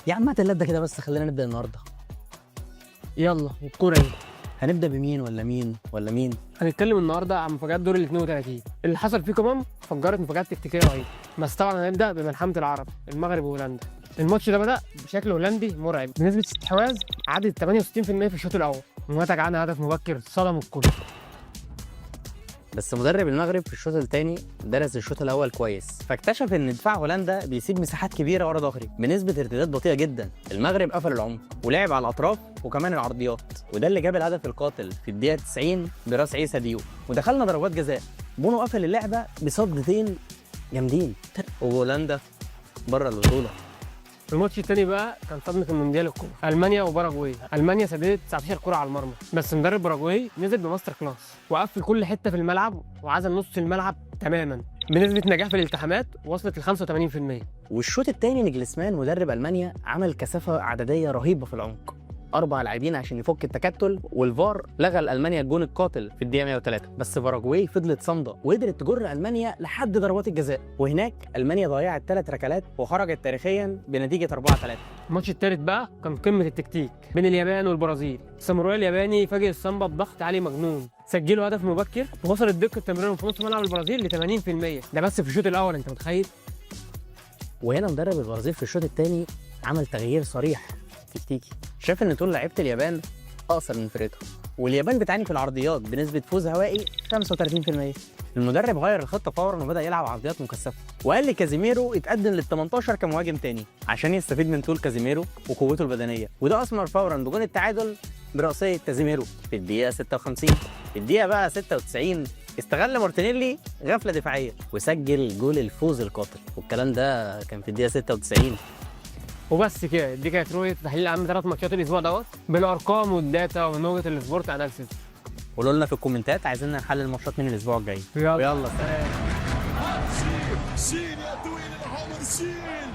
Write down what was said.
يا عم هات اللاب ده كده، بس خلينا نبدا النهارده. يلا الكورة ايه؟ هنبدا بمين ولا مين ولا مين؟ هنتكلم النهارده عن مفاجآت دور ال 32 اللي حصل فيه كمان، فجرت مفاجآت تكتيكية رهيبه. بس طبعا هنبدا بملحمه العرب، المغرب وهولندا. الماتش ده بدا بشكل هولندي مرعب، بنسبة استحواذ عدت 68% في الشوط الاول، ونتج عنها هدف مبكر صدم الكل. بس مدرب المغرب في الشوط الثاني درس الشوط الاول كويس، فاكتشف ان دفاع هولندا بيسيب مساحات كبيرة ورا ظهري بنسبة ارتداد بطيئه جدا. المغرب قفل العمق ولعب على الاطراف وكمان العرضيات، وده اللي جاب الهدف القاتل في الدقيقة 90 براس عيسى ديوب، ودخلنا ضربات جزاء. بونو قفل اللعبة بصدتين جامدين، وهولندا بره البطوله. الماتش الثاني بقى كان صدمة المونديال الكبرى، المانيا وباراجواي. المانيا سددت 19 كره على المرمى، بس مدرب باراجواي نزل ب master class وقفل كل حتة في الملعب وعزل نص الملعب تماما، بنسبة نجاح في الالتحامات وصلت ل 85%. والشوط الثاني نجلسمان مدرب المانيا عمل كثافة عددية رهيبة في العمق، 4 لاعبين عشان يفك التكتل، والفار لغى لالمانيا الجون القاتل في الدقيقة 103. بس باراجواي فضلت صامده وقدرت تجر المانيا لحد ضربات الجزاء، وهناك المانيا ضيعت 3 ركلات وخرجت تاريخيا بنتيجة 4-3. الماتش الثالث بقى كان قمة التكتيك بين اليابان والبرازيل. الساموراي الياباني فاجئ السامبا بضغط عالي مجنون، سجلوا هدف مبكر ووصلت دقه تمريرهم في نص ملعب البرازيل ل 80%، ده بس في الشوط الاول، انت متخيل؟ وهنا مدرب البرازيل في الشوط الثاني عمل تغيير صريح تكتيكي، شاف ان طول لعيبة اليابان اقصر من فرقته، واليابان بتعاني في العرضيات بنسبة فوز هوائي 35%. المدرب غير الخطة فورا وبدا يلعب عرضيات مكثفة، وقال لكازيميرو يتقدم لل 18 كمهاجم تاني عشان يستفيد من طول كازيميرو وقوته البدنية، وده اثمر فورا بجون التعادل براسيه كازيميرو في الدقيقة 56. في الدقيقة بقى 96 استغل مارتينيلي غفلة دفاعية وسجل جول الفوز القاتل، والكلام ده كان في الدقيقة 96. وبس كده، دي كانت رؤية تحليل اهم 3 ماتشات الاسبوع دوت بالارقام وال data ومن وجهه ال sport analysis. قولوا لنا في الكومنتات عايزين نحلل ماتشات مين الاسبوع الجاي. يلا. ويلا سلام. شيل، شيل يا طويل العمر، شيل.